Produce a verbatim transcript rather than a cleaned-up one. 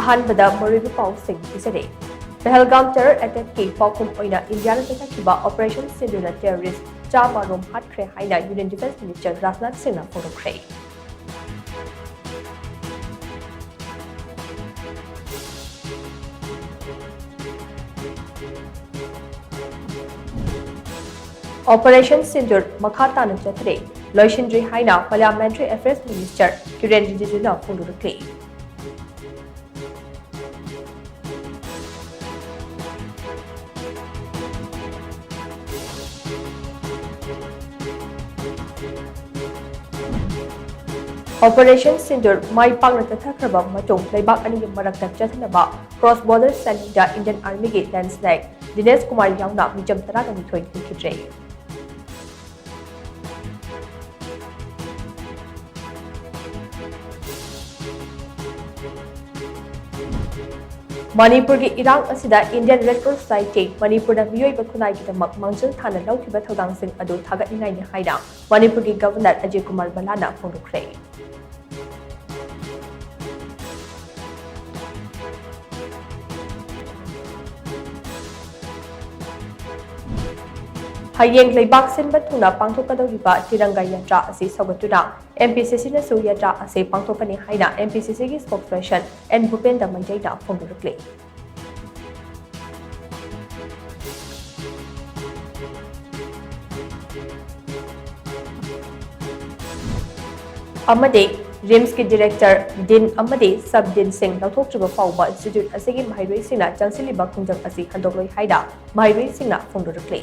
ꯑꯍꯥꯟꯕꯗ ꯃꯔꯨꯑꯣꯏꯕ ꯄꯥꯎꯁꯤꯡ ꯄꯤꯖꯔꯤ꯫ ꯄꯍꯜꯒꯥꯝ terror attackꯀꯤ ꯄꯥꯎꯈꯨꯝ ꯑꯣꯏꯅ ꯏꯟꯗꯤꯌꯥꯅ ꯆꯠꯊꯈꯤꯕ Operation ꯁꯤꯟꯗꯨꯔꯅ terrorist ꯆꯥꯝꯃ ꯔꯣꯝ ꯍꯥꯠꯈ꯭ꯔꯦ ꯍꯥꯏꯅ Union Defence Minister ꯔꯥꯖꯅꯥꯊ ꯁꯤꯡꯅ ꯐꯣꯡꯗꯣꯛꯈ꯭ꯔꯦ꯫ Operation ꯁꯤꯟꯗꯨꯔ ꯃꯈꯥ ꯇꯥꯅ ꯆꯠꯊꯔꯦ, ꯂꯣꯏꯁꯤꯟꯗ꯭ꯔꯤ ꯍꯥꯏꯅ Parliamentary Affairs Minister ꯀꯤꯔꯦꯟ ꯔꯤꯖꯤꯖꯨꯅ ꯐꯣꯡꯗꯣꯔꯛꯂꯤ꯫ Operation ꯁꯤꯟꯗꯨꯔ ꯃꯥꯏ ꯄꯥꯛꯅ ꯆꯠꯊꯈ꯭ꯔꯕ ꯃꯇꯨꯡ ꯂꯩꯕꯥꯛ ꯑꯅꯤꯒꯤ ꯃꯔꯛꯇ ꯆꯠꯊꯅꯕ cross border ꯁꯦꯟꯇꯔꯗ Indian Armyꯒꯤ Lance Naik ꯗꯤꯅꯦꯁ ꯀꯨꯃꯥꯔ ꯌꯥꯎꯅ ꯃꯤꯆꯝ ꯇꯔꯥꯒ ꯅꯤꯊꯣꯏ ꯂꯩꯈꯤꯗ꯭ꯔꯦ꯫ ꯃꯅꯤꯄꯨꯔꯒꯤ ꯏꯔꯥꯡ ꯑꯁꯤꯗ Indian Red Cross Society ꯃꯅꯤꯄꯨꯔꯗ ꯃꯤꯑꯣꯏꯕ ꯈꯨꯟꯅꯥꯏꯒꯤꯗꯃꯛ ꯃꯥꯡꯖꯤꯜ ꯊꯥꯅ ꯂꯧꯈꯤꯕ ꯊꯧꯗꯥꯡꯁꯤꯡ ꯑꯗꯨ ꯊꯥꯒꯠꯅꯤꯡꯉꯥꯏꯅꯤ ꯍꯥꯏꯅ ꯃꯅꯤꯄꯨꯔꯒꯤ Governor ꯑꯖꯌ ꯀꯨꯃꯥꯔ ꯚꯜꯂꯥꯅ ꯐꯣꯡꯗꯣꯛꯈ꯭ꯔꯦ꯫ ꯍꯌꯦꯡ ꯂꯩꯕꯥꯛ ꯁꯤꯟꯕ ꯊꯨꯡꯅ ꯄꯥꯡꯊꯣꯛꯀꯗꯧꯔꯤꯕ ꯇꯤꯔꯪꯒꯥ ꯌꯥꯇ꯭ꯔꯥ ꯑꯁꯤ ꯁꯧꯒꯠꯇꯨꯅ M P C Cꯅꯁꯨ ꯌꯥꯇ꯭ꯔꯥ ꯑꯁꯤ ꯄꯥꯡꯊꯣꯛꯀꯅꯤ ꯍꯥꯏꯅ M P C Cꯒꯤ spokesperson N ꯚꯨꯄꯦꯟꯗ꯭ꯔ ꯃꯩꯇꯩꯅ ꯐꯣꯡꯗꯣꯔꯛꯂꯤ꯫ ꯑꯃꯗꯤ RIMSꯀꯤ director, dean ꯑꯃꯗꯤ sub deanꯁꯤꯡ ꯂꯧꯊꯣꯛꯇ꯭ꯔꯤꯕ ꯐꯥꯎꯕ institute ꯑꯁꯤꯒꯤ ꯃꯍꯩꯔꯣꯏꯁꯤꯡꯅ ꯆꯪꯁꯤꯜꯂꯤꯕ ꯈꯣꯡꯖꯪ ꯑꯁꯤ ꯍꯟꯗꯣꯛꯂꯣꯏ ꯍꯥꯏꯅ ꯃꯍꯩꯔꯣꯏꯁꯤꯡꯅ ꯐꯣꯡꯗꯣꯔꯛꯂꯤ꯫